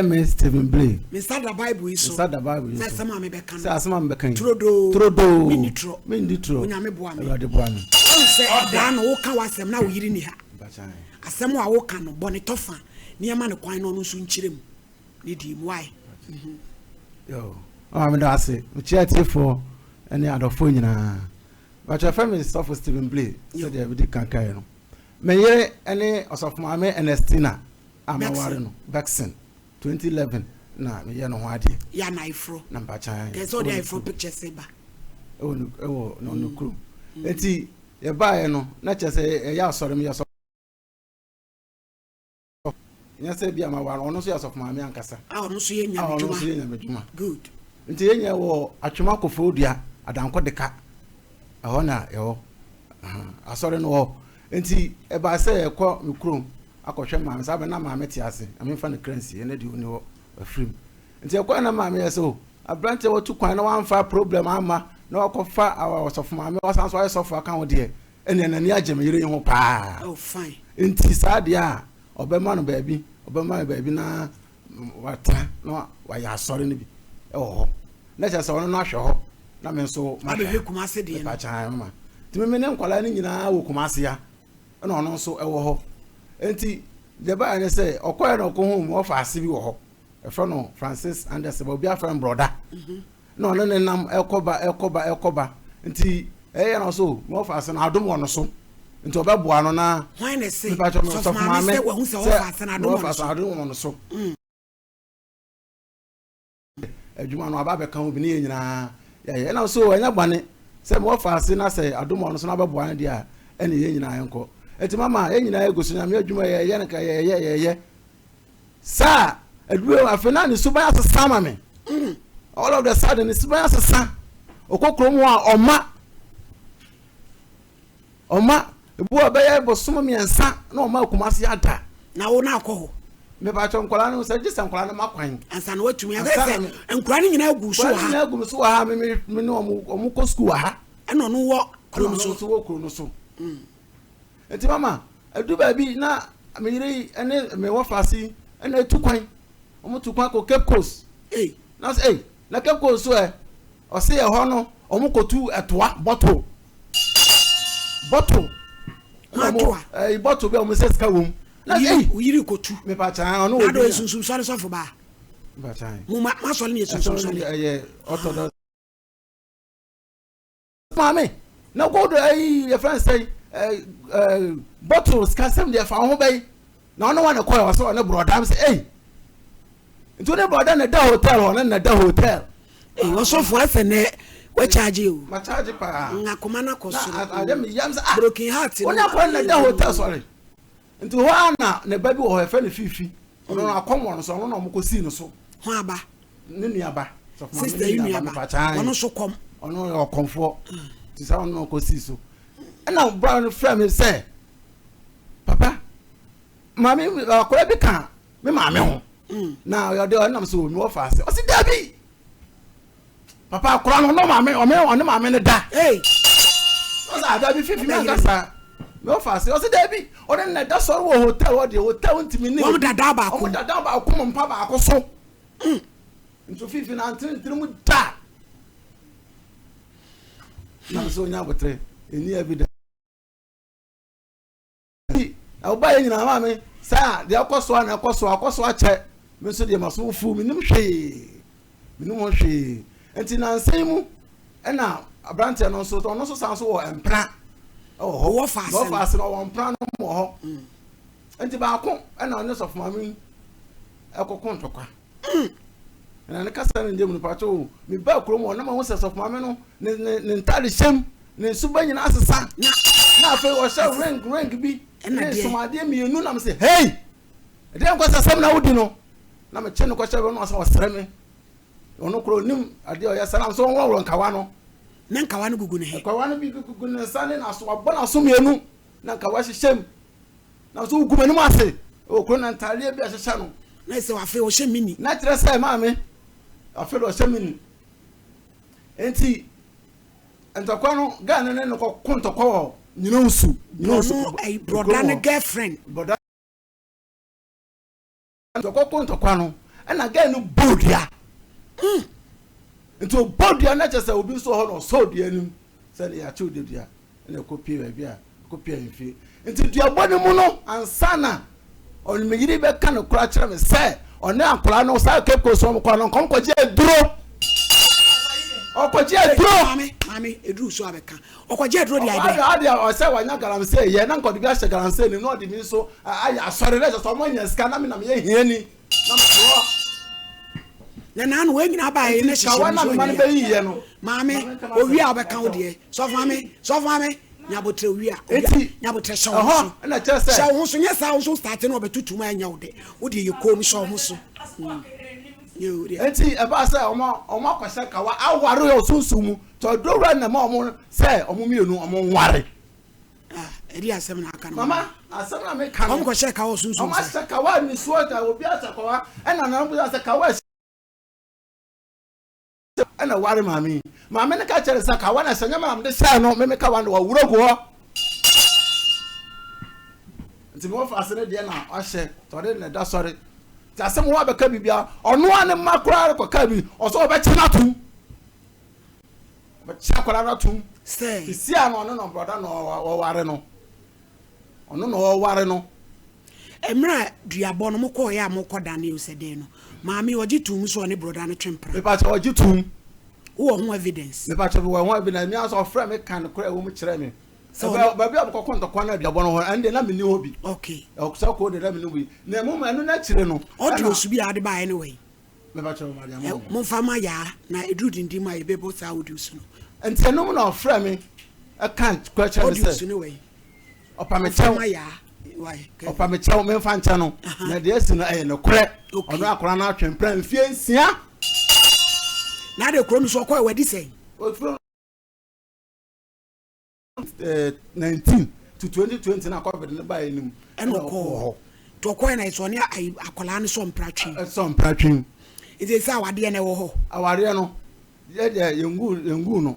Me Stephen Blay. Me nsa da Bible yi so. Me nsa da Bible yi so. Sɛ asɛm a mebɛka no. Sɛ asɛm a mebɛka yi. Turodoo. Turodoo. Menni torɔ. Menni torɔ. Onyame boa me. Awurade boa me. Ɔn sɛ ɛdaa no woka w'asɛm na wo yere ni ha. Asɛm a woka no bɔ ne tɔfa na yɛma no kwan na ɔno nso nkyerɛ mu ne deɛ mu. Why? Yo, ɔma meda ase. Mekyia atiefoɔ ne adɔfoɔ nyinaa. Bàtchɛ fɛ me Sɔfo Stephen Blay sɛdeɛ mede kan kaeɛ no. Me yere ne Ɔsɔfo Maame Ernestina a maware no, Bexon, 2011 na meyɛ no ho adeɛ. Yɛ na ayeforo. Na mpakyɛ. Kɛ sɛ ɔde ayeforo pictures ba. Ɛwɔ ne ɛwɔ no ne kurom. Eti yɛbaeɛ no na kyerɛ sɛ ɛyɛ asɔre meyɛ sɔfo. Nyɛ sɛ bi a maware ɔno nso yɛ asɔfo maame ankasa. A ɔno nso yɛ nyamedwuma. A ɔno nso yɛ nyamedwuma. Good. Nti yɛn nyɛ wɔ Atwema Koforidua Adankɔ Deka ɛhɔ na yɛwɔ. Asɔre no wɔ. Nti ɛbaa sɛ yɛkɔ me kurom akɔhwɛ maame saa bɛ na maame te ase na memfa no kra nsie ɛnɛ deɛ ɔni hɔ wafiri mu. Nti ɛkɔɛ na maame yɛ sɛ o aberanteɛ watu kwan na wamfa problem amma na wakɔfa ɔsɔfo maame wasan so ayɛ sɔfo aka ho deɛ ɛnneɛ n'ani agye me yere yi ho paa. Oh, fine. Nti saa deɛ a ɔbɛma no baabi ɔbɛma no baabi na watena na wayɛ asɔre no bi wɔ hɔ na kyerɛ sɛ ɔno no ahwɛ hɔ na me nso mahwɛ Kumase deɛ no mepakyan ma nti me ne nkwadaa no nyinaa wɔ Kumase ya ɛna ɔno nso ɛwɔ hɔ nti deɛ baayɛ ne sɛ ɔkɔɛ na ɔkɔhu mu ɔfa ase bi wɔ hɔ ɛfrɛ no Francis Anderson ba obi afrɛ no brɔda mhm. na ɔne ne nam ɛkɔba ɛkɔba ɛkɔba nti ɛyɛ no so na ɔfa ase no adom wɔ no so nti ɔbɛboa no na hwan na ɛse sɔfo maame sɛ wahu sɛ ɔfa ase no adom wɔ no so mm. Adwuma no aba abɛka ho bi ne yɛn nyinaa yɛayɛ ɛna so ɛnyɛ bɔne sɛ mewɔ ase na sɛ adom ɔno so na abɛboa no deɛ a ɛne yɛn nyinaa yɛnkɔ ɛti mama yɛn nyinaa yɛgu so nyame adwuma yɛyɛ no ka yɛyɛ yɛyɛ saa aduro afei na ne suban asesa ma me mm. All of the sudden ne suban asesa ɔkɔ kurom hɔ a ɔma Ɔma ebi wɔ bɛyɛ bosom mmiɛnsa na ɔma Kumasi ada. Na wo na akɔ hɔ. Mepakyɛ nkwadaa no sɛ gye sɛ nkwadaa no ma kwan. Ansa na watumi akɔ sɛ nkwadaa no nyinaa gu so wɔ ha. Nkwadaa no nyinaa gu so wɔ ha me me ne wɔn wɔn kɔ sukuu wɔ ha. Ɛna ɔno wɔ kuro no so. Ɛna ɔno nso wɔ kuro no so. Mm. Nti mama edu baabi na me yere yi ɛne me wɔfa ase ɛna etu kwan wɔn tu kwan kɔ Cape Coast. Ei. Na sɛ ei na Cape Coast so ɛ ɔse ɛhɔ no wɔn kɔtu ɛtoa bɔtol. Bottle. Matoa. Ɛyi bottle bi a wɔn sɛ sika wɔm. Na ɛyi. Oyiri kotu. Mipa kyan ɔno wɔ bi. Na sunsun sɔre sɔfo baa. Mipa kyan. Mo ma ma sɔre ne yɛ sunsun sɔre. Ɛyɛ orthodox. Maame na gold ɛyi yɛ fɛn sɛ ɛɛ ɛɛ bottle sika sɛm deɛ fa ho bɛyi na ɔno wa ne kɔ yɛ ɔsɛ ɔne borɔda sɛ ɛyi. Nti wo ne brɔda na ɛda hotel hɔ ne na ɛda hotel. Ee ɔsɔfo asɛ nɛ wakyagye o. Makyagye paa. Akoma no akɔ soro. Na ayɛ me yam sɛ ah. Broken heart no. Wo ne akɔla na ɛda hotel sɔre. Nti hɔ ara na ne ba bi wɔ hɔ yɛfrɛ no Fifi. Ɔno no akɔm wɔ no so ɔno na wɔn kɔ sii no so. Ho aba. Ne nua ba. Sister yi nua ba. Ɔno nso kɔm. Ɔno yɛ ɔkɔmfoɔ. Nti saa ɔno na ɔkɔ sii so. Ɛna bra no frɛ me sɛ papa maame akɔla bi ka me maame ho mm. na ɔde ɔnam so omi wɔfa ase ɔsi dabi papa akora no ɔno maame ɔme ɔne maame no da ɔsɛ adabi ah, fifi mi ankasa mi wɔfa ase ɔsi dabi ɔne na da sɔrɔ wɔ hotel ɔde hotel ntumi ne wɔn dada baako wɔn dada baako mo mpa baako so mm. Nso fifi na ntene ntene mu da na nso onya abotere ɛni evidence. Nti na wobaeɛ nyinaa maame saa deɛ ɛkɔ so a na ɛkɔ so akɔ so akyɛ me nso deɛ maso fu menim hwee menim ho hwee nti nansa yi mu ɛna aberanteɛ no nso ɔno nso san so wɔ mpena ɛwɔ hɔ wɔ faase wɔ faase no ɔwɔ mpena no wɔ hɔ mm. nti baako ɛna ɔne sɔfo maame yi ɛkɔko ntɔkwa Na ne kasa no ngyɛ mu no pakyɛ o me baa kurom hɔ na mahu sɛ sɔfo maame no ne ne ne ntaade hyɛm ne nsuba nyinaa asesa na afei ɔhyɛ ring ring bi ne nsomadeɛ mmienu na me sɛ hei ɛdeɛ nkɔ sɛ sɛm na wodi no na mekye no kɔhyɛ bɛ no ɔsɛ ɔsrɛ me ɔno korɔ onim adeɛ ɔyɛ sɛ nam sɛ ɔnworɔworɔ nkawa no na nkawa no gugu ne he nkawa no bi gugu ne nsa ne n'aso wabɔ n'aso mmienu na nkawa hyehyɛ mu Na nso wogu m'anim ase wɔ kuro na ntaadeɛ bi a ɛhyehyɛ no. Na sɛ afei ɔhyɛ mini. Na kyerɛ sɛ maame afei de ɔhyɛ mini. Nti ntɔkwa no gaa no ne no kɔko ntɔkwa wɔ nyina nsu. Nyina nsu. Ɔno brɔda ne girlfriend. Brɔda ntɔkwa ko ntɔkwa no. Ɛna girl no bɔɔ dua. Nti ɔbɔ dua no kyerɛ sɛ obi nso wɔ hɔ na ɔsɔɔ dua no mu sɛ ne yɛakyew de dua ɛna ɛkɔpie baabi a ɛkɔpie ahemfie. Nti duabɔ no mu no ansa na ɔne me yere bɛka no koraa kyerɛ me sɛ ɔne akwadaa no saa Cape Coast wɔn kɔ no nkɔm kɔgye aduro. Ɔkɔgye aduro. Maame, maame, eduru so abɛka. Ɔkɔgye aduro de ayɛ dɛ. Ɔkɔ adeɛ ɔsɛ wanya galamsey yɛ na nkɔde bi ahyɛ galamsey nim na ɔde bi nso ayɛ asɔre na ɛsɛ sɛ ɔmo anya sika na me na meyɛ hiani. Na mete hɔ. Na naanu wei nyinaa baa yɛ na hyehyɛ mu so nyɛ ya. Maame, owie a ɔbɛka wo deɛ. Sɔfo maame, sɔfo maame, nyabotrɛ owie a, owie a, nyabotrɛ hyɛ wo ho so. Hyɛ wo ho so, nyɛ saa wo nso start na ɔbɛtutu mu a ɛnyɛ wo de. Wo deɛ yɛ koom hyɛ wo ho so. Enti ɛbaa sɛ wɔn akɔhyɛ kawa aware wɔ sunsum mu. Nti ɔdɔ wura na ɛma wɔn sɛ wɔn mmienu wɔn nware. Ah, ɛdi asɛm na aka no. Mama, asɛm na meka no. Wɔn kɔhyɛ kawa wɔ sunsum sɛ. Wɔn ahyɛ kawa nisuo na obi ahyɛ kawa ɛna nana bi sɛ kawa ɛhyɛ ɛna ware maame yi. Maame no ka kyerɛ sɛ kawa na sɛ nyɛ maame de hyɛ no meme kawa no wɔwura gu hɔ. Nti me wɔfa ase no deɛ na wahyɛ tɔde na ɛda sɔre. Nti asɛm hɔ abɛka biribiara ɔno a ne mma koraa kɔka bi ɔsɛ ɔbɛkyɛ no atom. Ɔbɛkyɛ akwadaa no atom. Sɛ. Sisi a no ɔno na ɔbrɔda na ɔware no. Ɔno na ɔware no. Mmerɛ a duabɔ no mokɔɔeɛ a mokɔ dane o sɛ dɛn no, maame ɔgye toom sɛ ɔne brɔda no twe mpena? Mepakyɛ ɔgye toom. Wowɔ ho evidence? Mepakyɛ mewɔ ho evidence. Me ara nso ɔfrɛ me ka nokorɛ a ɛwɔ mu kyerɛ me. Sɛ baabi a mekɔkɔ ntɔkwa no aduabɔ no hɔ ɛno deɛ na menni hɔ bi. Okay. Sɛ kɔ deɛ na menni hɔ bi. Na mmom ɛno no akyire no. Audios bi a ade baeɛ ne wɔ yi. Momfa ma Yaa na ɛduru dindin mu a yɛbɛbɔ saa audios no. Nti ɛno mu na ɔfrɛ me ɛka kora kyerɛ me sɛ. Audios no wɔ yi. Ɔpa me kyɛw. Ɔpa me kyɛw memfa nkyɛ no. Na deɛ asi no ɛyɛ nokorɛ. Ɔno akora no atwe mpena mfie nsia. Na ade kuro no so ɔkɔɛ wadi sɛn? 19 to 2020 na covid no baeɛ no mu ɛna ɔkɔɔ hɔ nti ɔkɔɛ na ɛsɛ ɔne akwadaa no sɔ mpra twe sɔ mpra twe nti sɛ awadeɛ no ɛwɔ hɔ awadeɛ no yɛdeɛ yɛngu yɛngu no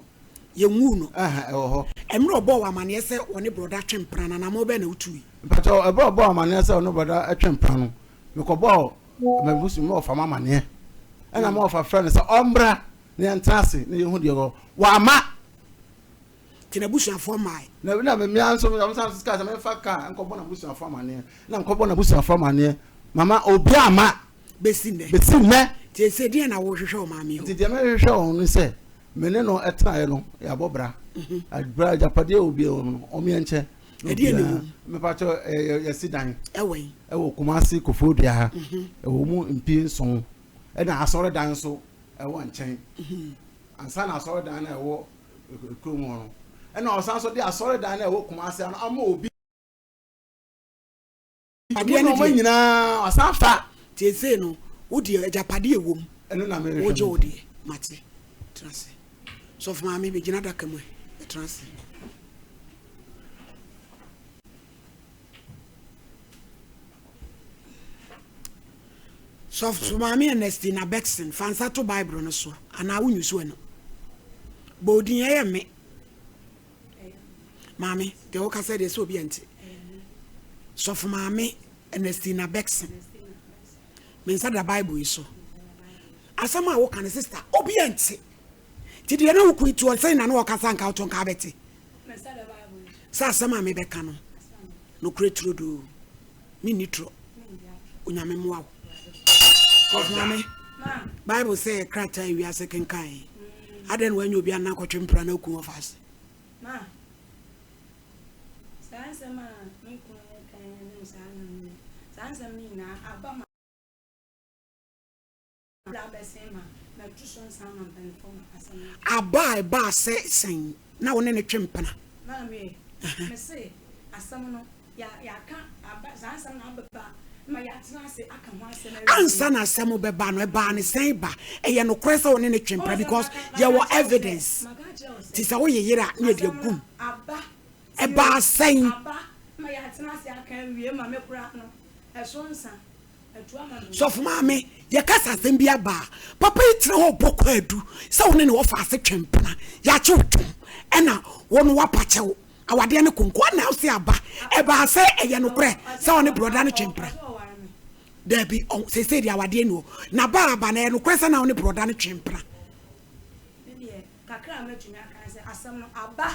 yɛngu no ɛwɔ hɔ mmerɛ ɔbɔɔ wɔ amaneɛ sɛ ɔne brɔda twe mpra no anamɔ bɛn na wotui mpakyɛ ɛberɛ ɔbɔɔ amaneɛ sɛ ɔne brɔda twe mpra no mekɔbɔɔ mabusu ma ɔfa ma amaneɛ ɛna ma ɔfa frɛ no sɛ ɔmmra na yɛntena ase na yɛhu deɛ wɔ wama Nti n'abusuafoɔ mmae. Na na me mmea nso wɔn san sika sɛ memfa kaa nkɔbɔ n'abusuafoɔ amaneɛ na nkɔbɔ n'abusuafoɔ amaneɛ mama obi ama. Besi nnɛ. Besi nnɛ. Nti ese deɛ na wohwehwɛ wɔ maame hɔ. Nti deɛ mehwehwɛ wɔn no sɛ me ne no ɛtenaeɛ no yɛabɔ bra. Mhm. Bra agyapadeɛ wɔ bi wɔ no wɔn yɛn nkyɛ. Ɛdeɛ na ɛwɔ mu. Mepakyɛ ɛyɛ yɛsi dan. Ɛwɔ yi. Ɛwɔ Kumasi Koforidua ha. Mhm. Ɛwɔ mu mpie nson ɛna asɔredan nso ɛwɔ nkyɛn. Mhm. Ansa na asɔredan no a ɛwɔ kurom hɔ no, ɛna ɔsan nso de asɔredan no a ɛwɔ Kumasi no ama obi. Adeɛ no deɛ nyinaa ɔsan fa. Tiesei no, wo deɛ agyapadeɛ ɛwɔ mu. Ɛno na mehwehwɛ. Wogye wo deɛ, mate. Tena ase. Sɔfo maame, bɛgyina adaka mu ɛ. Bɛtena ase. Sɔfo Maame Ernestina Beckson, fa nsa to Bible no so, anaa wo nyusu ɛno. Bɔ odin, ɛyɛ me. Maame, deɛ woka sɛ deɛ sɛ obi ɛnte. Sɔfo Maame Ernestina Beckson, me nsa da Bible yi so. Asɛm a woka no, sista, obi ɛnte. Nti deɛ na wo kun ti ɔsɛn na na ɔkasa nka woto nka abɛte. Sɛ asɛm a mebɛka no, nokorɛ turodoo. Menni torɔ. Onyame mmoa wo. Sɔfo maame, Bible sɛ yɛ krataa a wiase kenkan yi. Adɛn na wanya obi anan kɔtwe mpra na aku ɔfa ase? Ma, saa nsɛm a me kunu kan ne saa nsɛm no, saa nsɛm no nyinaa aba ma. Aba a ɛbaa sɛ sɛn na wo ne no twe mpena? Ansa na asɛm bɛba no, ɛbaa ne sɛn ba? Ɛyɛ nokorɛ sɛ wo ne no twe mpena because yɛwɔ evidence. Nti sɛ woyɛ yere a na yɛde agum. Ɛbaa sɛn? Sɔfo maame, yɛka sɛ asɛm bi aba a, papa yi tena hɔ bɔ kwaadu sɛ wo ne ne wɔfa ase twe mpena, yɛakye wo twom, ɛna wo no woapa kyɛw, awadeɛ no konko, ɛna wo se aba, ɛbaa sɛ ɛyɛ nokorɛ sɛ ɔne brɔda no twe mpena. Dabi, ɔ, seesei deɛ awadeɛ nni hɔ. Na ba a aba no, ɛyɛ nokorɛ sɛ na wo ne borɔda no twe mpena? Me deɛ, kakra a mɛtumi aka ne sɛ, asɛm no aba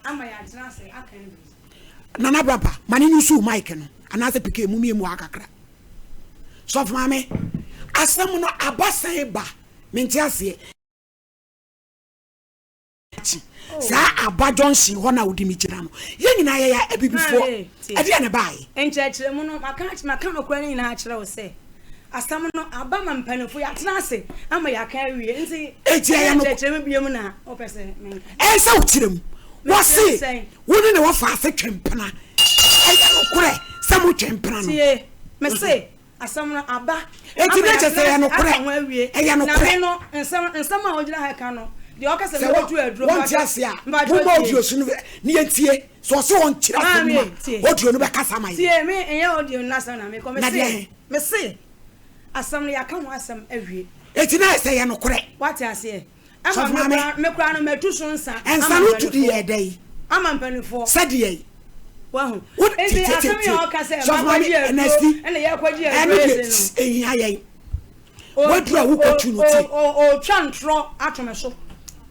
ama yɛatena ase aka awie. Nana Abrapa, ma ne nyusu wo mic no, anaasɛ PK, mommie mu ha kakra. Sɔfo Maame, asɛm no aba sɛn ba? Mente aseɛ. Akyi, saa Aba junction hɔ no a wode me gyina no, yɛn nyinaa yɛyɛ Abibifoɔ. Ɛdeɛn na ɛbaeɛ? Nkyerɛkyerɛmu no, maka maka nokorɛ no nyinaa akyerɛ wo sɛ, asɛm no aba ma mpanimfoɔ, yɛatena ase ama yɛaka awie. Nti, Enti ɛyɛ ɛyɛ no. nkyerɛkyerɛmu biom na wopɛ sɛ menka? Ɛyɛ sɛ wokyerɛ mu. Mekyerɛ mu Wɔse sɛn? wo ne ne wɔfa ase twe mpena. Ɛyɛ nokorɛ sɛ motwe mpena no? Tie, mese Asɛm no aba Enti ama na kyerɛ sɛ yɛatena ɛyɛ ase nokorɛ. aka ho awie. Ɛyɛ Na nokorɛ. me no, nsɛm, nsɛm a wogyina ha ka no, deɛ ɔka sɛ Sɛ wɔ, mɛkɔtu aduro, wɔnte mpakyɛ, ase a, mpakyɛ momma tie. audio so no ne yɛntie. Sɛ ɔse ɔnkyerɛ asɛm no mu Maame, tie. a, audio no bɛkasa ama yɛn. Tie, me, ɛnyɛ audio no n'asɛm na mekɔ. Na deɛ Mese, he? mese, asɛm no yɛaka ho asɛm awie. Enti na ayɛ sɛ ɛyɛ nokorɛ. Woate aseɛ? Ama Sɔfo me Maame. koraa, me koraa no matu so nsa Nsa ama no wotu de mpanimfoɔ. yɛɛ dɛn? Ama mpanimfoɔ. Sɛdeɛn? Wahu? Wo, Nti tie, tie, asɛm yi tie. a ɔka sɛ Sɔfo Maame, makɔgye aduro, Ernesti, ɛna yɛkɔgye ɛno aduro deɛ, ese no. ɛhia yɛn. Waduru a wokɔtu no ti. Ɔretwa ntorɔ ato me so.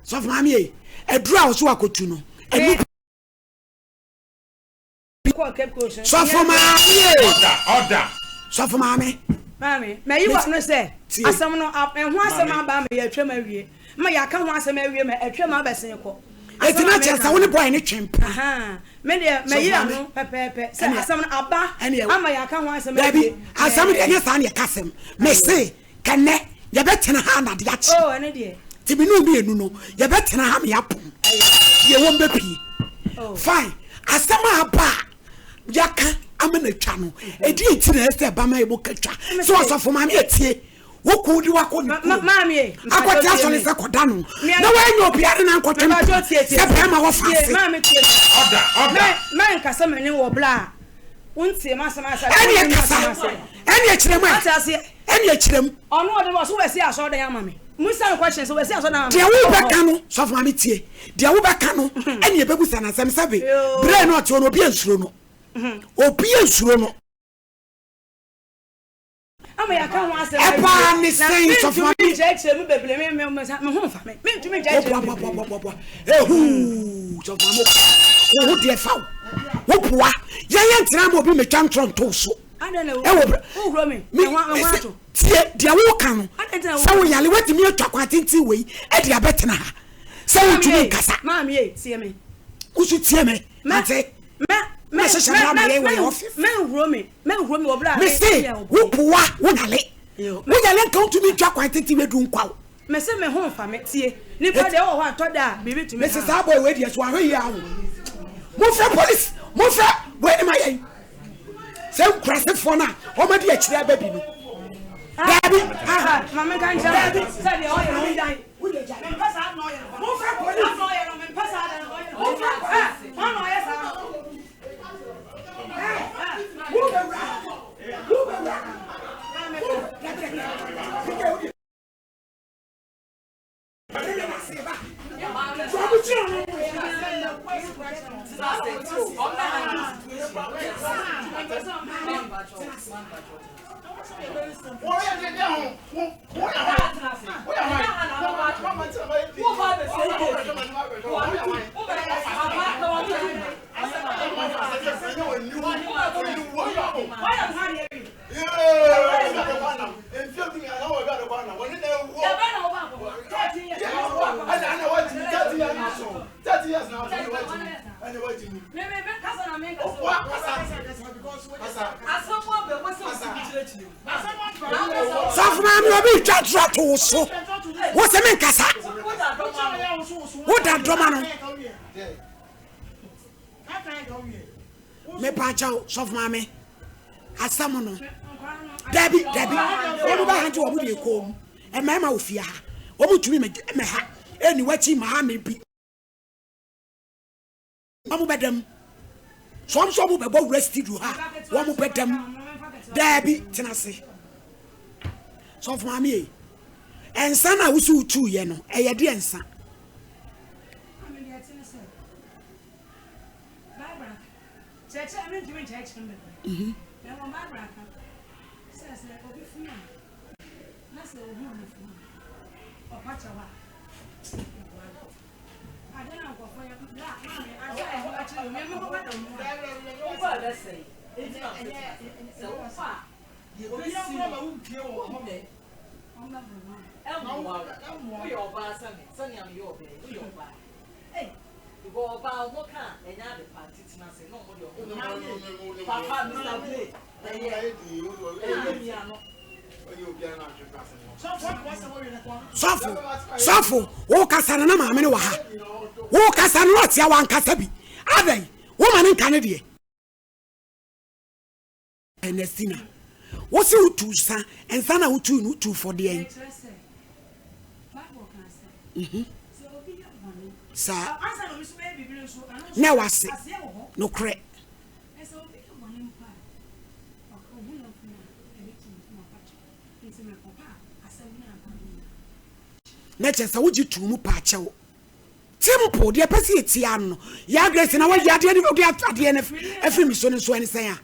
Sɔfo Maame ei, aduru a ɔso wakɔtu no, ɛnu Sɔfo maame ee. Order. Sɔfo maame. Maame, mayi w'ano sɛ asɛm no ɛho asɛm aba ama yɛatwam awie. Ma yɛaka ho asɛm awie ma atwam abɛsen kɔ. Eti na kyerɛ sɛ wo ne boy no twe mpena. Me deɛ mayi ano pɛpɛɛpɛ sɛ asɛm no aba ama yɛaka ho asɛm awie. Dabi, asɛm deɛ ɛnyɛ saa na yɛka asɛm. Mese Kɛnɛ yɛbɛtena ha na ade akye. Oh, ɛno deɛ. Ti me ne wo mmienu no yɛbɛtena ha ma yɛapɔn. Deɛ wɔm bɛpie. Oh. Fine. Asɛm a aba a yɛaka ama no atwa no, ɛdeɛ nti na ɛsɛ ɛba ma yɛbɔ ka twa? Sɛ ɔsɔfo maame atie wo koo de wakɔ ne kurom akɔte asɔre sɛ kɔda no na woanya obiara na ankɔtwe mpena sɛ bɛrima wɔ fa ase. Maame tie me. Order, order. Mɛnkasa m'anim wɔ bla a wontie m'asɛm ase. Ɛneɛ kasa. Ɛneɛ kyerɛ mu ɛ. Ɛne ɛkyerɛ mu. Ɔno ɔde wɔ so wasi asɔrdan ama me. Musa no question sɛ wasi asɔrdan ama me. Deɛ wobɛka no sɔfo maame tie. Deɛ wobɛka no ɛne ɛbɛbusa no asɛm sɛbe berɛ no ɔte hɔ no obi ansuro no. Obi ansuro no. Ama yɛaka ho asɛm awie. Ɛbaa ne sɛn sɔfo maame. Na mentumi nkyerɛkyerɛ mu bebree me me me ho nfa me. Mentumi nkyerɛkyerɛ mu bebree. Boaboaboaboa. Ehuu sɔfo maame wo ho deɛ fa wo. Wo boa yɛn yɛn ntena ma obi metwa ntorɔ nto so. Ɛwɔ bra me mese tie deɛ woka no sɛ wo yale woatumi atwa kwan tenten wei ɛde abɛtena ha sɛ wontumi nkasa woso tie me ante mɛhyehyɛ mmara ma yɛn wɔ yɛ office mese woboa wo yale wo yale nka wontumi ntwa kwan tenten wei du nkwa wo Mese me ho nfa me. Tie, nipa deɛ ɔwɔ hɔ a tɔ da a biribi tumi Mese saa boy wei deɛ so ahwɛ yie awo. Monfrɛ police, monfrɛ wei ne ma yɛn. Sɛ nkurasefoɔ no a wɔn adi akyire aba bi no. Daabi, ah. Ma menka nkyerɛ Daabi. sɛ deɛ ɔyɛ no ɔngyae. Mempɛ saa na ɔyɛ no. Monfrɛ police. Saa na ɔyɛ no, mempɛ saa da no ɔyɛ no. Monfrɛ police. Hwan na ɔyɛ saa no? Wo bɛwura. Wo bɛwura. Wo, dabi dabi. Pika wo deɛ. Sɔfo maame obi twa toro to wo so wo sɛ menkasa woda dɔma no mepaakyɛw sɔfo maame asɛm no dabi dabi wɔn bɛ ha nti wɔn de kɔn mu mmarima wɔ fie ha wɔn tumi mɛ ha ɛni wɔakyi maa mi bi wɔn bɛ dɛm so wɔn nso wɔn bɛ bɔ wura studio ha wɔn bɛ dɛm dabi tena ase sɔfo maame yi nsa na wosi tu yɛ no ɛyɛ deɛ nsa. Kyerɛkyerɛ, mentumi nkyerɛkyerɛ mu bebree. Na mmom Bible aka Sɔfo, sɔfo, wo kasa no na maame no wɔ ha. Wo kasa no ɔtea wankasa bi. Adɛn, wo ma ne nka ne deɛ. Ernestina, wo se wotu sa, nsa na wotu no wotu fɔ deɛn? Mhm. Saa. Na wase. Nokorɛ. Na kyerɛ sɛ wogye tuu mu paakyɛw. Simple, deɛ ɛpɛ sɛ yɛtie ano no. Yaa Grace na wayi adeɛ no wode adeɛ no afiri me so no nso ɛne sɛn a?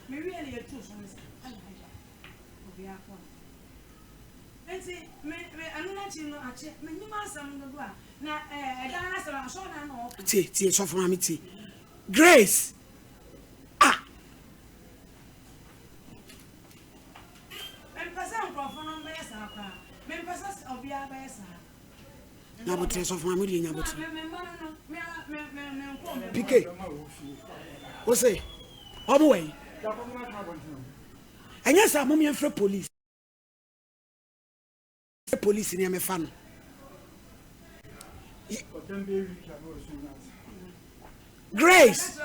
Tie, tie, sɔfo maame tie. Grace, ah. Nyabotere sɔfo maame deɛ nyabotere. Pike, wose ɔmo wɔ yi. Ɛnyɛ sɛ mo yɛmfrɛ police. Police ni ɛmɛfa no. Grace.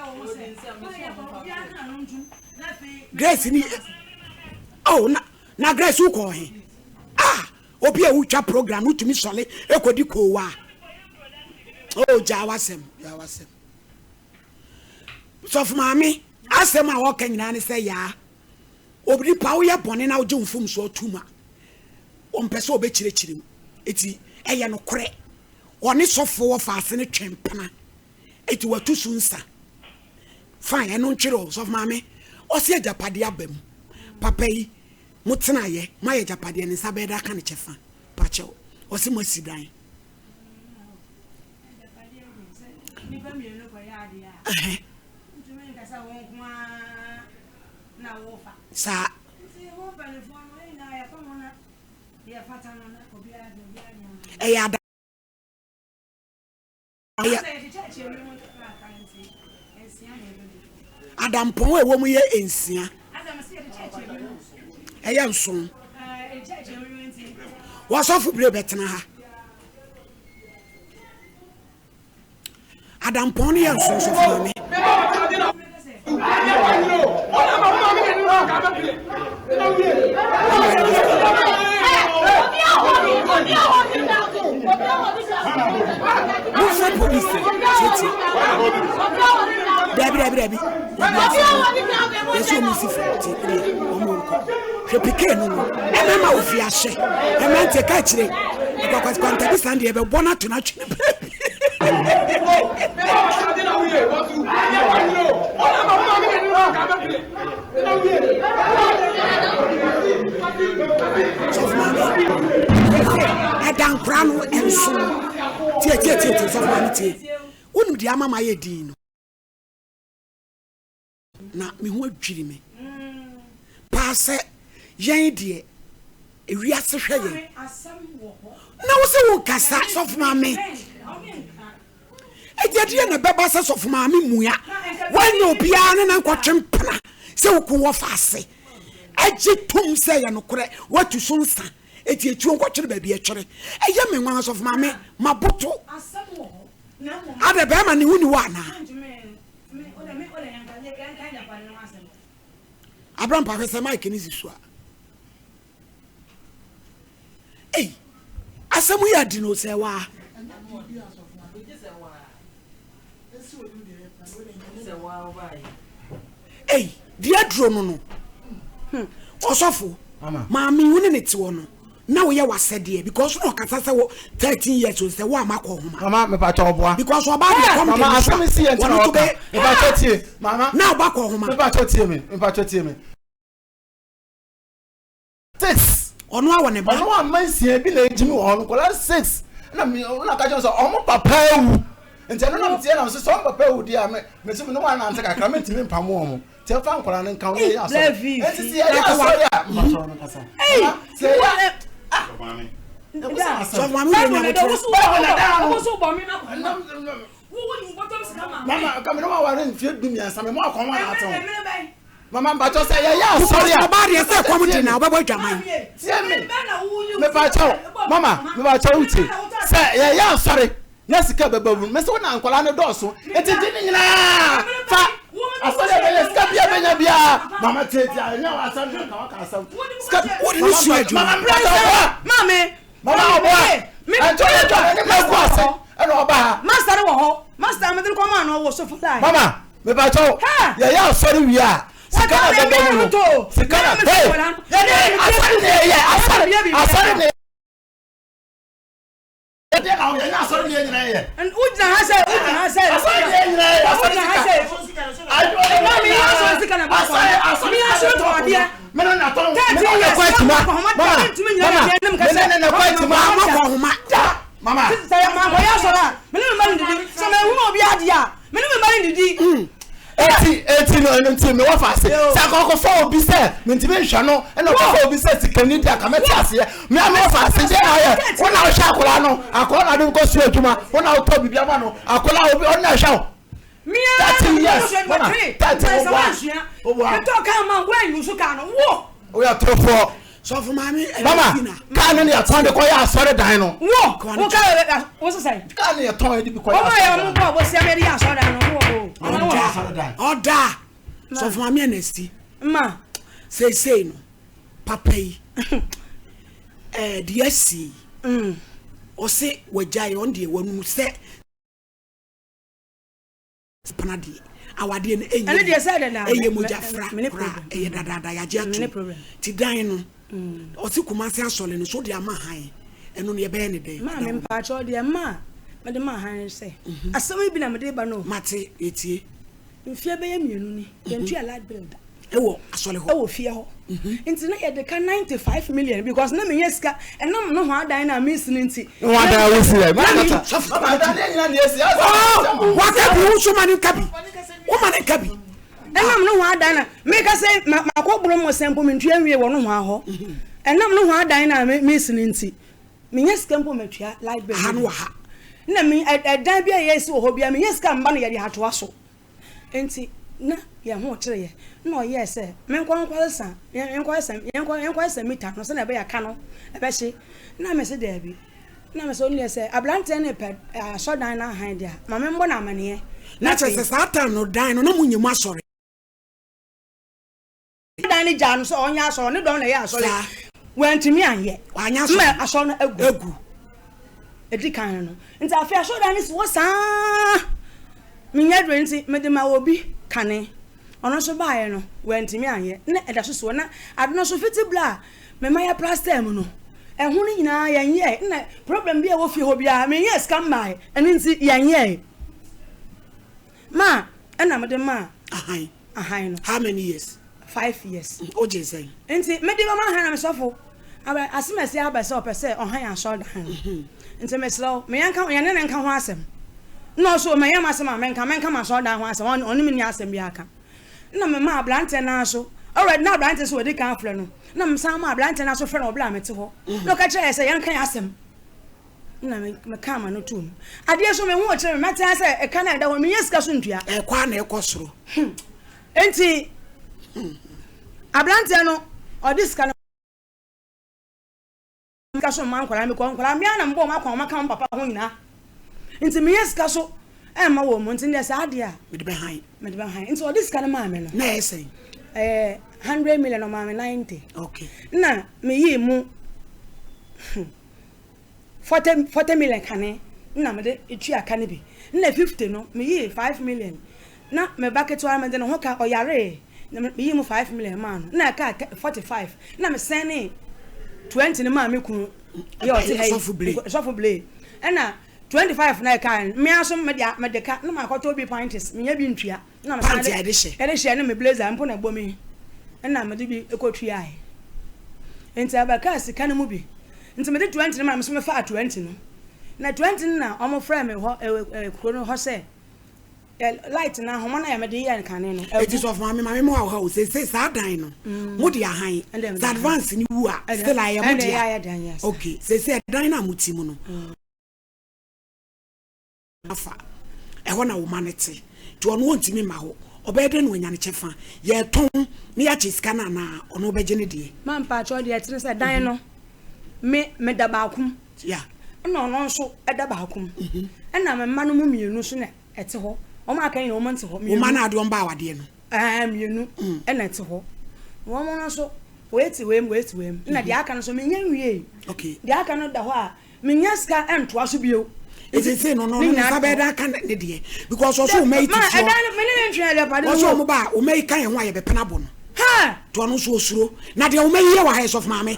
Grace ni oh na na Grace wokɔ he. Ah Obi a wotwa program no tumi sɔle kɔdi koowa. Oh, gyaa w'asɛm, gyaa w'asɛm. Sɔfo maame, asɛm a ɔka nyinaa ne sɛ yaa. Onipa woyɛ bɔne na wogye wo mfomsoɔ tom a, ɔmpɛ sɛ ɔbɛkyerɛkyerɛ mu. Eti ɛyɛ nokorɛ. Ɔne sɔfo wɔ faase no twe mpena. Eti watu so nsa. Fine, ɛno ntwere o. Sɔfo maame, ɔse agyapadeɛ aba mu. Papa yi, Mo tenaeɛ, mo ayɛ agyapadeɛ, ne nsa bɛyɛ dɛ aka ne kyɛfa. Pakyɛw, ɔse mo asi dan. Saa. Ɛyɛ ada. Ɛyɛ adampɔn a ɛwɔ mu yɛ nsia. Ɛyɛ nson. Wɔsɔfo bere bɛtena ha. Adampɔn no yɛ nson sɔfo maame. Momfrɛ polisi tietie. Dabi dabi dabi. Dabi asɛm. Yɛsɛ ɔmo nsi fam ti deɛ ɔmo nkɔ. Hwɛ pikee no no. Ɛmɛma ofi ahyɛ. Ɛmɛnte ka akyire. Akwakwaskwanta bi san deɛ ɛbɛbɔ no ato no atwene baabi. Sɔfo maame, sese ɛda nkora no nso tie tie tie tie sɔfo maame tie. Wonim deɛ ama ma ayɛ din no. Na me ho adwiri me paa sɛ yɛn deɛ ewiase hwɛ yɛn. Na wo sɛ wo nkasa sɔfo maame. Ɛdeɛdeɛ na ɛbɛba sɛ sɔfo maame mua woanyɛ obiara ne na nkɔtwe mpena sɛ wo kun wɔ faase ɛgye tom sɛ ɛyɛ nokorɛ woatu so nsa ɛti ɛtuo nkɔtwere baabi ɛtwere ɛyɛ me nwanwa sɔfo maame maboto adɛ bɛrima ne ho ni wɔ anaa Abrampa hwɛ sɛ mike ne si so a Ei, asɛm yi adi no sɛ waa. Ei, deɛ aduro no no. Hmm. Ɔsɔfo, maame wo ne ne te hɔ no, na woyɛ w'asɛdeɛ because na ɔkasa sɛ wo 13 years o sɛ wo ama kɔ homa. Mama, mepa kyɛ ɔboa. Because ɔbaa deɛ kɔm de Mama, no so asɛm a, si yɛ nti na wɔne to ɔka. bɛ. Mepa kyɛ tie. Mama, Na ɔba kɔ homa. mepa kyɛ tie me. Mepa kyɛ tie me. Ɔno awɔ ne ba. Ɔno ama nsia bi na egyimi wɔ hɔ no nkɔla six na mi na ka kyerɛ sɛ ɔmo papa awu nti ɛno na mi tie na mi sɛ sɛ ɔmo papa awu deɛ a me me sɛ mi ne wɔn anante kakra mi ntumi mpam wɔn nti ɛfa nkɔla no nka wɔn yɛ asɔre nti sɛ yɛ asɔre a mma sɔrɔ no kasa sɛ yɛ ah sɔfo maame wura nya abotire mama kàmi ne wa ware mfie du mmiɛnsa mi mu akɔn wa na ate ho. Mama mpakyɛw sɛ yɛyɛ asɔre a. Ɔbaa deɛ sɛ kɔm de na ɔbɛbɔ adwaman. Tie me. Mepakyɛw mama mepakyɛw wotie sɛ yɛyɛ asɔre na sika bɛba mu mese wo na nkwadaa no dɔɔso nti gye ne nyinaa fa asɔre a bɛyɛ sika bia bɛnya biara mama tie tie ɛnyɛ wɔ asɛm na nka waka asɛm sika wode ne sua adwuma mama mpakyɛw maame Mama ɔboa. Ɛnti ɔyɛ dwa n'anim agu ase ɛna ɔba ha. Master wɔ hɔ. Master mede no kɔmaa no ɔwɔ sofo line. Mama mepakyɛw yɛyɛ asɔre wie a sika na bɛba mu no sika na hey yɛde asɔre na yɛyɛ asɔre asɔre na yɛde na yɛnyɛ asɔre na yɛ nyinaa yɛ. Wogyina ha sɛ wogyina ha sɛ asɔre na yɛ nyinaa yɛ asɔre sika. Maame yɛ asɔre sika na ba kɔ. Mi asɔre tɔ adeɛ. Mene na tɔn mene na kɔ akyima mama mama mene na kɔ akyima mama kɔ homa mama. Sɛ yɛ maa kɔyɛ asɔre a mene me mma ne didi sɛ mɛ ehun obi adeɛ a mene me mma ne didi. Eti eti no ɛno nti mewɔ fa ase sɛ akɔkɔfɔ obi sɛ mentumi nhwɛ no ɛna ɔkɔfɔ obi sɛ sikani di aka mɛte aseɛ me a mewɔ fa ase deɛ na ɔyɛ wo na wohwɛ akwadaa no akwadaa na ade nkɔ sukuu adwuma wo na wotɔ biribi ama no akwadaa obi ɔno na ɛhwɛ wo. 30 years mama 30 wo boa metɔ kaa ma wo anyi so kaa no wo woyɛ torofoɔ sɔfo maame mama kaa no ne yɛtɔn de kɔyɛ asɔre dan no wo wo kaa wo sesɛn kaa ne yɛtɔn de bi kɔyɛ asɔre dan ɔmo yɛ ɔmo bɔ ɔbɔ sia mɛ de yɛ asɔre dan no ɔmo wɔ ɔda ɔda sɔfo maame ɛna ma seesei no papa yi ɛɛ deɛ asi ɔse wagyae ɔno deɛ wanu sɛ Sapana deɛ awadeɛ no ɛnyɛ Ɛno deɛ sɛ dada ɛyɛ mogya fra koraa ɛyɛ dadaada yɛagye atom ti dan no ɔse Kumasi asɔre no so de ama han ɛno no yɛbɛyɛ ne dɛn. Maame mpaakyɛw deɛ mma a mede maa han ne sɛ asɛm yi bi na mede ba no. Mate yɛtie. Mfeɛ bɛyɛ mmienu ni yɛntua light bill da. Ɛwɔ asɔre hɔ. Ɛwɔ fie hɔ. Nti na yɛde ka 95 million because na menyɛ sika ɛnam no ho adan na mesi no nti. No ho adan a wosi yɛ. Mama adan ne nyina na esi. Waka bi wo so ma ne nka bi. Wo ma ne nka bi. Ɛnam no ho adan na meka sɛ makɔ boro mo sɛ mpo mentua nwie wɔ no ho ahɔ. Ɛnam no ho adan na mesi no nti. Menyɛ sika mpo matua light bill. Ha no wɔ ha. Na me ɛdan bi a yɛsi wɔ hɔ bi a menyɛ sika mba no yɛde atoa so. Enti na yɛn ho kyere yɛn. Ɛnna ɔyɛɛ sɛ menkɔ nkɔsesa, yɛnkɔsesa, yɛnkɔ, yɛnkɔsesa mita no sɛnea ɛbɛyɛ a ka no ɛbɛhye. Ɛnna mese daabi. Ɛnna mese ɔno deɛ sɛ aberanteɛ no repɛ asɔredan no ahan deɛ a, ma memmɔ no amanneɛ. Na kyerɛ sɛ saa time no dan no na monyɛ mu asɔre. Dan no gyaa no sɛ ɔnyɛ asɔre, ne dɔm na ɛyɛ asɔre. Wantumi anyɛ. Wanyɛ asɔre. Ma asɔre no agu. Agu. Edi kan no. Nti afei asɔredan no si hɔ saa. Menyɛ dwene nti mede ma obi kane. Ɔno nso baeɛ no, wantumi anyɛ. Na ɛda so si hɔ. Na ade no nso fiti berɛ a mema yɛ plaster mu no, ɛho no nyinaa yɛnyɛɛ. Na problem bi a ɛwɔ fie hɔ biara, menyɛɛ sika mmaeɛ. Ɛno nti yɛnyɛɛ. Ma ɛna mede maa Ahan. Ahan no. How many years? 5 years. O gye sɛn? Nti mede bɛma ahan na mesɔfo aba asemasi aba sɛ ɔpɛ sɛ ɔhan asɔredan no. Nti mesrɛ wo, me yɛnka yɛne ne nka ho asɛm. Na ɔso ma yɛn asɛm a menka menka m'asɔredan ho asɛm ɔne me nni asɛm biara ka. Na mema aberanteɛ no ara so already na aberanteɛ so wadi kan afrɛ no. Na mesan ma aberanteɛ no ara so frɛ no wɔ berɛ a mete hɔ. Na ɔka kyerɛ yɛ sɛ yɛnka yɛn asɛm. Na mekaa m'ano too mu. Adeɛ so me ho kyerɛ me, mɛte ara sɛ ɛka no a ɛda hɔ no, menyɛ sika so ntua. Ɛkɔ a na ɛkɔ soro. Hmm. Enti, aberanteɛ no, ɔde sika no sika so mma nkwadaa mekɔ nkwadaa mmea na mbɔ wɔn akwan wɔn aka wɔn papa ho nyinaa nti meyɛ sika so ɛmma wɔn mu nti deɛ saa adeɛ a mede bɛhan mede bɛhan nti ɔde sika no maa me no na ɛyɛ sɛn ɛyɛ 100 million ɔmaa me 90 okay na meyii mu 40 million kane na mede tua ka no bi. Nna 50 no, meyii 5 million. Na me ba ketewa no, mede ne ho ka, ɔyaree, na meyii mu 5 million maa no. Nna ɛkaa 45. Nna mesɛnee 20 no maa me kunu, yɛ ɔte ha yi, Sɔfo Blay. Ɛna 25 no a ɛkaa no, me ara nso mede ka, na makɔtɔ bi panties, menya bi ntua. Na mesan de, Panty a yɛde hyɛ. Yɛde hyɛ ne me blazer mpo na ɛbɔ me yi, ɛna mede bi kɔtuae. Nti ɛbɛkaa sika no mu bi. Nti mede 20 no maa no, me nso mefaa 20 no. Na 20 no na wɔfrɛɛ me hɔ, ɛ, ɛ, kuro no hɔ sɛ, ɛ, light no, ahoma no a mede yɛɛ kane no, abu. Eti sɔfo maame, maame mo awɔ o, seesei saa dan no, mo de ahan, Ɛnde mede sɛ ahan. advance no wu a, Ɛnde, still a ɛyɛ mo ɛnde dea. ɛyɛ ayɛ dan, yes. Okay, seesei ɛdan no a mote mu no, afa, ɛhɔ na wo mma no te, nti ɔno ɔntumi mma hɔ, ɔbɛyɛ dɛn na wanya ne kyɛfa? Yɛtɔn na yɛakyɛ sika no anaa ɔno ɔbɛgye ne deɛ? Ma mpakyɛw deɛ ɛte ne sɛ dan no me meda baako mu Yeah. ɛna ɔno nso ɛda baako mu ɛna me mma no mu mmienu nso na ɛte hɔ wɔn aka nyinaa wɔn nte hɔ Wo mmienu mma no a wode wɔn baa awadeɛ no? Ɛɛ mmienu ɛna ɛte hɔ wɔn no nso wei te wei mu wei te wei mu ɛna deɛ aka no nso menya nwiei Okay. deɛ aka no da hɔ a Mennya sika ntoa so bio. Nti sei no no ne nsa bɛyɛ dɛ aka ne deɛ because ɔsɛ ɔma yi ti soɔ ɔsɛ ɔmo ba a ɔma yi ka yɛn ho a yɛbɛpene abɔ no nti ɔno nso ɔsuro na deɛ ɔma yi yɛ wɔ ha yi sɔfo maame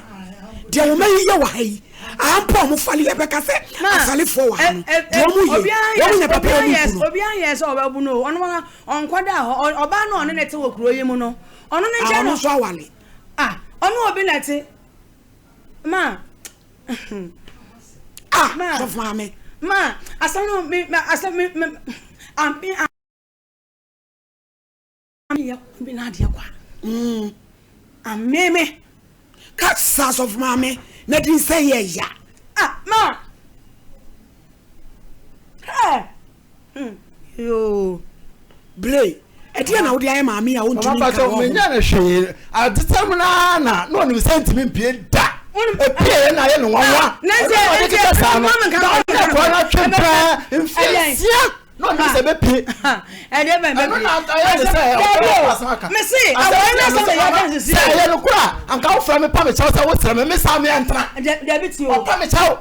deɛ ɔma yi yɛ wɔ ha yi ampa ɔmo fali yɛbɛka sɛ asalefoɔ wɔ ha no deɛ ɔmo yɛ wɔn nyɛ papa ɔmo bu no. Obiara yɛ sɛ ɔbɛbu no ɔno ɔnkɔda hɔ ɔbaa no ɔne ne te wɔ kuro yi mu no ɔno ne nkyɛn no ɔno nso awale ah ɔno obi na te ma. Ah, sɔfo maame. Ma, asɛm no me ma asɛm me me ame ame yɛ bi na adeɛ kwa. Mm. Ame me. Kasa sɔfo maame na di nsɛ yɛ ya. Ah, ma. Hey. Hmm. Yoo. Ble, ɛdeɛn na wode ayɛ maame a ɔntumi nka wɔ ho? Menyɛ no hwee. Adesɛm no ara na na ɔnim sɛ ntumi mpie da. Epie na ayɛ no nwanwa. Ɛno na ɔde keka saa no. Na ɔne akwadaa no atwe pɛɛ mfie nsia na ɔnim sɛ bɛpie. Ɛno na ayɛ ne sɛ ɔkɔ asɛm aka. Sɛ ɛyɛ no koro a, anka wofrɛ me pa me kyɛw sɛ wosrɛ me, me saa meɛ ntena. Ɔpa me kyɛw.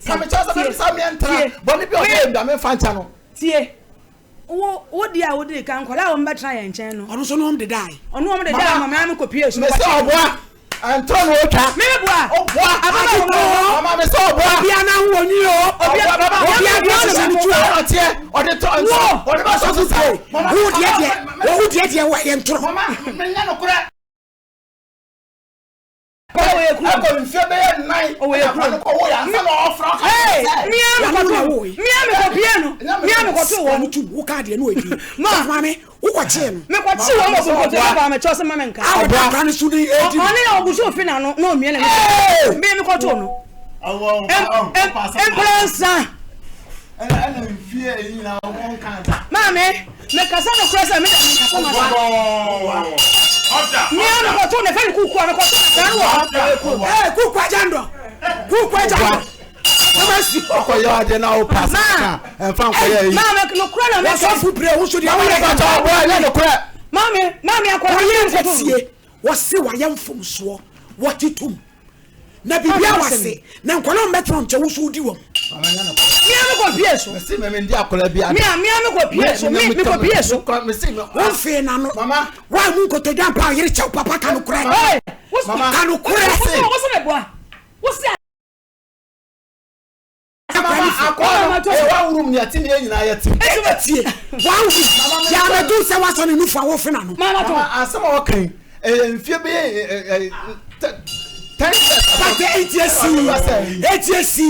Pa me kyɛw sɛ me saa meɛ ntena. Bɔne bi a ɔbɛyɛ bi a memfa nkyɛ no. Tie. Wo, wo deɛ a wodii kan, nkwadaa a wɔbɛtena yɛn nkyɛn no. Ɔno nso ne wɔn dedae. Ɔne wɔn dedae ma me kɔpie so. Mese ɔboa, ɛntorɔ na ɔtwa. Me boa. Ɔboa. Ababaawa wɔ hɔ. Mama me sɛ ɔboa. Obia na ho wɔ nwi o. Obia baba. Obia deɛ hyehyɛ ne tuo. Ɔteɛ, ɔde tɔ ntorɔ. Ɔde ba sɔ so sa. Wo deɛ deɛ, wo deɛ deɛ wɔ yɛ ntorɔ. Mama, menyɛ nokorɛ. Ɛkɔ mfie bɛyɛ nnan ɛna akwadaa no kɔ woeɛ ansa na ɔfrɛ ɔka kyerɛ sɛ. Mia mi kɔto mia mi kɔ pie no mia mi kɔto wɔn. Tum wo kaa deɛ no edi. Ma maame wo kɔ kyee no. Mi kɔ kye wɔn wɔ bonkoto ɛna ba mi kyɛw sɛ ma mi nka. A ɔda akwadaa no so ni edi. Ɔne na ɔgu so fi na no na omia na mi mi mi kɔto no. Mprɛnsa. Maame, mekasa nokorɛ sɛ meda menkasa ma sa. Mea mekɔto ne fɛ ne kuku a mekɔto na saa no wɔ hɔ. Ee kuku agya ndɔ. Kuku agya ndɔ. Ɔkɔ yɛ ade na wo pass ka ɛnfa nkɔ yɛ yi. Maame nokorɛ na meka. Wɔsɔfo pire wo so deɛ woyɛ. Maame ɔbɔ ɛnyɛ nokorɛ. Maame maame akɔla wɔyɛ nketeɛ wɔse wɔayɛ mfomsoɔ wɔte tom. Na biribi a wase na nkwadaa wɔn bɛtena nkyɛn woso wodi wɔn. Mia mi kɔ pie so. Mesi mi mi ndi akwadaa bi adi. Mia mia mi kɔ pie so mi mi kɔ pie so. Wɔn fee n'ano. Wɔn mu nkotodwe ampa ɔyere kyɛw papa kanokorɛ. Kanokorɛ. Wosi mi bua. Wosi. Mama akɔ no ɛyɛ one room ni ɛte ne yɛn nyinaa yɛ te. Tie one room yɛ abɛdu sɛ wasɔ ne nufu a wofe n'ano. Mama asɛm a ɔka yi ɛyɛ mfie bɛyɛ ɛ ten years. Pate eti esi eti esi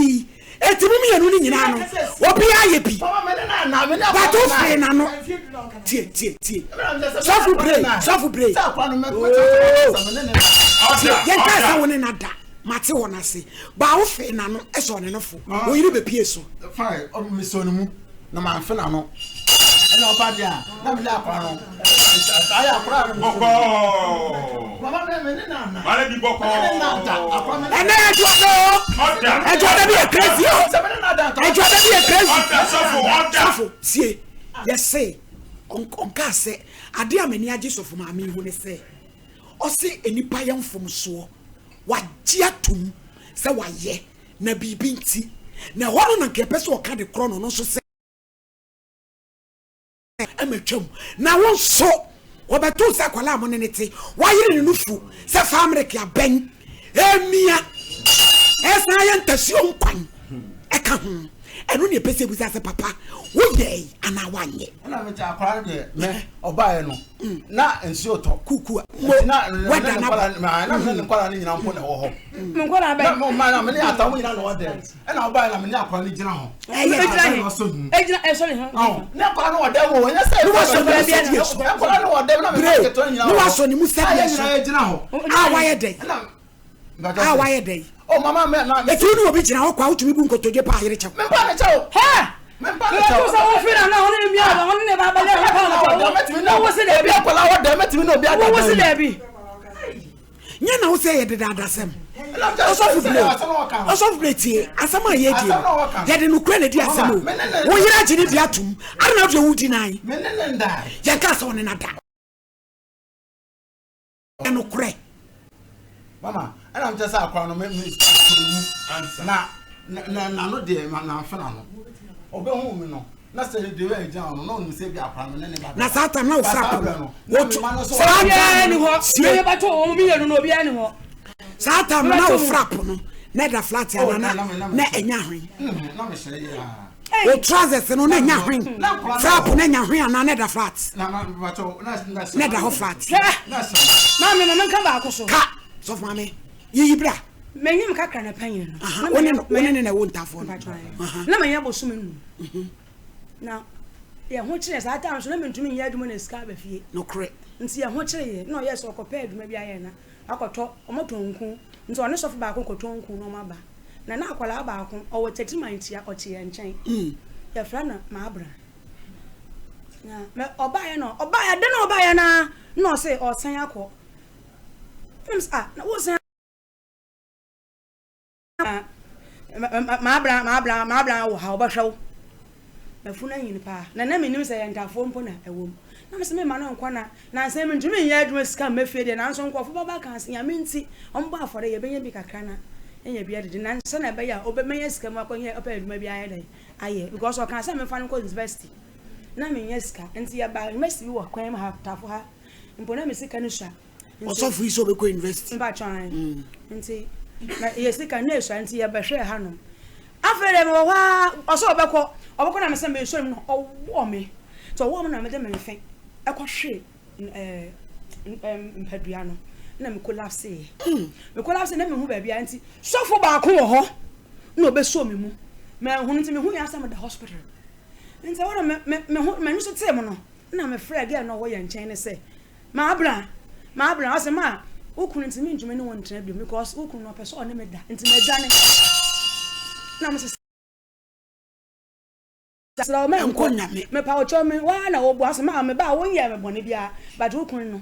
eti mu mmienu ne nyinaa no obiara yɛ bi pate ofe n'ano tie tie tie sɔfo bere sɔfo bere ooo tie yɛn kaa sɛ wo ne na da. Mate wɔn ase. Baa wo fee n'ano sɔɔ ne nofo. Wo yere bepie so. Fine, me sɔɔ ne mu na manfe n'ano. Ɛna ɔba deɛ a, na me ne akora no. Ayɛ akora no. Bɔkɔɔ. Mama me me ne na na. Mara bi bɔkɔɔ. Me ne na da. Akora me. Ɛnɛ ɛdwoada o. Ɛdwoada bi yɛ crazy o. Ɛdwoada bi yɛ crazy. Ɔda sɔfo ɔda. Sɔfo tie yɛse ɔnkaa sɛ adeɛ a m'ani agye sɔfo maame yi ho ne sɛ ɔse nnipa yɛ mfomsoɔ Wagye atom sɛ wayɛ, na biribi nti. Na ɛhɔ no na nka yɛpɛ sɛ ɔka de korɔ no, ɔno nso sɛ ɛma twam. Na wo nso, wɔbɛtoo sɛ akwadaa a mo ne ne te, wayere ne nufu sɛ famereke abɛn, ɛmia, ɛsan ayɛ ntasuo nkwan ɛka ho. Ɛno na yɛpɛ sɛ yɛbisa sɛ, Papa, woyɛe anaa woanyɛ? Ɛna me kyɛ akwadaa no deɛ mɛ ɔbaeɛ no na nsuo tɔ. Kuku a mo wɛda na ba. Na me ne nkwadaa no nyinaa mpo na ɛwɔ hɔ. Nkwadaa bɛn? Na mo mmaa na me ne ata mo nyinaa na ɛwɔ dɛm. Ɛna ɔbaeɛ na me ne akwadaa no gyina hɔ. Ɛyɛ dɛ. Egyina ɛsɔ ne ho. Ne akwadaa no wɔ dɛm o ɛnyɛ sɛ. Ne wasɔ ne mu sɛdeɛ so. Akwadaa no wɔ dɛm na me ne ketewa nyinaa wɔ hɔ. Ne wasɔ ne mu sɛdeɛ so. A yɛn nyinaa gyina hɔ. A wayɛ dɛ. A wayɛ dɛ. Oh mama me na. Eti wo ne obi gyina hɔ kwa wotumi bu nkotodwe paa yere kyɛw. Mempa ne kyɛw. Hɛ! Mempa ne kyɛw. Mebɛto sɛ wo firi na ɔne ne mia ɔne ne ba bɛyɛ ho paa no kyɛw. Wo se daabi. Obi akwadaa wɔ dɛm mɛtumi ne obi ada Wo se daabi. Nyɛ na wo sɛ yɛ dedaadasɛm. Ɔsɔfo bile ɔsɔfo bile tie asɛm a yɛdie no yɛde nokorɛ na ɛdi asɛm o. Wo yere agye ne di atom adɛn na wode wo di nan. Yɛnka sɛ ɔne no ada. Ɛnokorɛ. Mama, ɛna mekyɛ sɛ akora no me me mu na na n'ano deɛ ma n'amfe n'ano ɔbɛhu mi no na sɛ deɛ ɔyɛ gyina no na ɔnim sɛ bi akora no ne ne ba na saa tam na ofura po no wotu saa tam no sie ne bɛtɔ wɔn mmienu na obiara ni hɔ saa tam no na ofura po no na ɛda flat oh, ana na na ɛnya hwen na mehyɛ yɛ aa O trousers no na nya hwen. Frap na nya hwen anaa na ɛda flat. Na ɛda hɔ flat. Maame ma menka baako so. Ka sɔfo maame yiyi bra. Menyim kakra na panyin no. Wo ne no wo ne ne na ɛwɔ ntafoɔ no. Na manya bosome num. Mhm. Na yɛn ho kyerɛ saa time so na mentumi nyɛ adwuma na sika aba fie. Nokorɛ. Nti yɛn ho kyerɛ yɛ na ɔyɛ sɛ ɔkɔpɛ adwuma bi ayɛ na Wakɔtɔ, wɔtɔn nku, nti ɔne sɔfo baako kɔtɔ nku na wɔaba. Na na akwadaa baako, ɔwɔ Techimantia, ɔte yɛn nkyɛn. Yɛfrɛ no Maabra. Na mɛ ɔbaeɛ no, ɔbaeɛ, da na ɔbaeɛ no ara, na ɔse ɔresan akɔ. Ɛna mesɛ, ah, na woresan M'abran, m'abran, m'abran wɔ ha, ɔbɛhwɛ wo. M'afunu anyin paa, na na minnim sɛ ɛyɛ ntafoɔ mpo na ɛwɔ mu. Na mese memma no nkɔ na nansa yi mentumi nyɛ adwuma sika mma fie deɛ, nanso nkurɔfo bɛba aka sɛ Nyame nti wɔbɔ afɔre yɛbɛnya bi kakra na yɛanya bi adidi. Na sɛnea ɛbɛyɛ a ɔbɛ mɛnya sika mu akɔyɛ ɔpɛ adwuma bi ayɛ dɛn ayɛ because ɔkaa sɛ memfa no nkɔ university na mennya sika nti yɛbaa university bi wɔ kwan mu ha Tafo ha mpo na me sika no sua. Ɔsɔfo yi sɛ ɔbɛkɔ university. Mpatsɔ ae. Mm. Nti na yɛ sika na esua nti yɛbɛhwɛɛ hanom. Afei deɛ mewɔ hɔ ara ɔsɛ ɔbɛkɔ ɔbɛkɔ na mesɛ mesɔ mu no ɔwɔ me. Nti ɔwɔ me na mede me mfe ɛkɔhwee ɛɛ mpadua no na me collapse yɛ. Mm. Me collapse na mehu baabi a nti sɔfo baako wɔ hɔ na ɔbɛsɔ me mu. Manhunu nti mehu yɛ asɛ meda hospital. Nti ɛhɔ na me me me ho m'ani so tee mu no na mefrɛ girl na ɔwɔ yɛn nkyɛn ne sɛ M'abra, m'abra, ɔse ma wo kunu nti mentumi ne wo ntena bio because wo kunu no ɔpɛ sɛ ɔne me da nti madwane. Na mese srɛ wo mɛnkɔ, mepa wo kyɛw me waa na woboa ɔse ma me ba a wonyɛɛ me bɔne biara but wo kunu no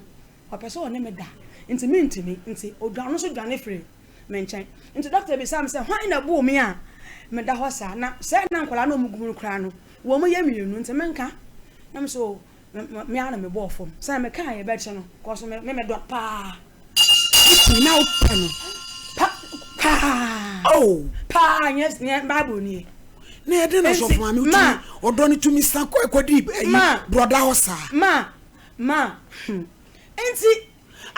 ɔpɛ sɛ ɔne me da nti mentumi nti ɔdwane ɔno nso dwane firi me nkyɛn. Nti doctor bisaa me sɛ hwan na ɛboo me a meda hɔ saa na sɛ na nkwadaa no a wɔgu mu no koraa no wɔn yɛ mmienu nti menka na me so Me ara na mebɔɔ fam. Sɛ mekaa yɛ bɛkye no, kɔso me me medɔ paa. Wotumi na wopɛ no. Pa paa. Oh. Paa nyɛ nyɛ Bible nie. Na yɛde na sɔfo maame wotumi ɔdɔ no tumi san kɔ ɛkɔdi ɛyi brɔda hɔ saa. Ma ma hmm. Nti.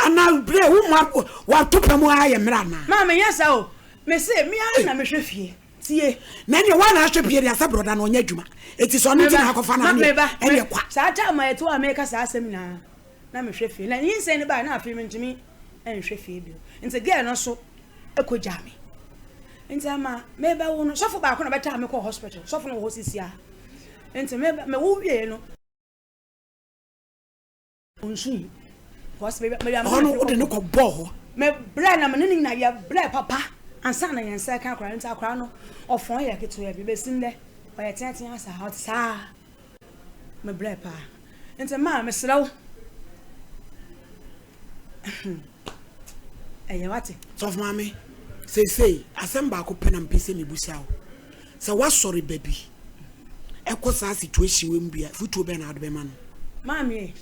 Ana bere wo ma wato pɛ mu ara yɛ mmerɛ anaa. Maa menyɛ saa o. Mese me ara na mehwɛ fie. Tie, na ɛneɛ woa na ahwɛ pie deɛ sɛ brɔda no ɔnyɛ adwuma eti sɛ ɔno nti na akɔfa no aneɛ ɛneɛ kwa. Saa time a yɛte hɔ a meka saa asɛm nyinaa na mehwɛ fie na nyinsɛn no bae na afei mentumi nhwɛ fie bio nti girl no so ɛkɔ gyaa me nti ama mebɛwo no sɔfo baako na bɛtaa me kɔɔ hospital sɔfo no wɔ hɔ sisi a nti mewo wie no Ɔhɔ no wode no kɔbɔɔ hɔ. Mebrɛ na me ne no nyinaa yɛbrɛ papa ansa na yɛn nsa reka akwadaa no nti akwadaa no ɔfɔn yɛ ketewa bi bɛsi nnɛ ɔyɛ teatea saa ɔte saa mebrɛ paa nti maa mesrɛ wo ɛyɛ wate. Sɔfo maame seesei asɛm baako pɛ na mepɛ sɛ mebusa wo Sɛ w'asɔre ba bi kɔ saa situation wei mu bi a, afutuo bɛn na wode bɛma no? Maame ei,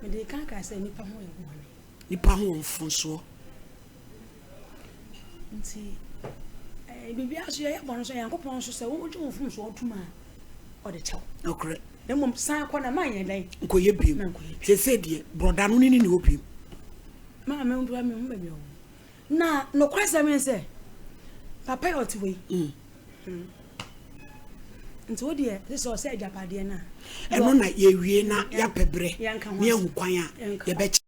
mede kan kaa sɛ nnipa ho yɛ bɔne. Nnipa ho wɔ mfomsoɔ. Nti eh, biribiara so yɛyɛ bɔne so Nyankopɔn nso sɛ wogye wo mfomsoɔ tom a, ɔde kyɛ wo. Nokorɛ. Na mmom san kɔ na manyɛ dɛn? Nkɔyɛ bio. Mankɔyɛ bio. Seesei deɛ, borɔda no ne ne nni hɔ bio. Maame, wo mehu baabi a ɔwɔ. Na nokwasɛm ne sɛ, papa yi a ɔte hɔ yi, mm. Nti wo deɛ sɛ ɔsɛ agyapadeɛ no a. Ɛno na yɛwie na yɛapɛ berɛ na yɛahu kwan a yɛbɛkyɛ.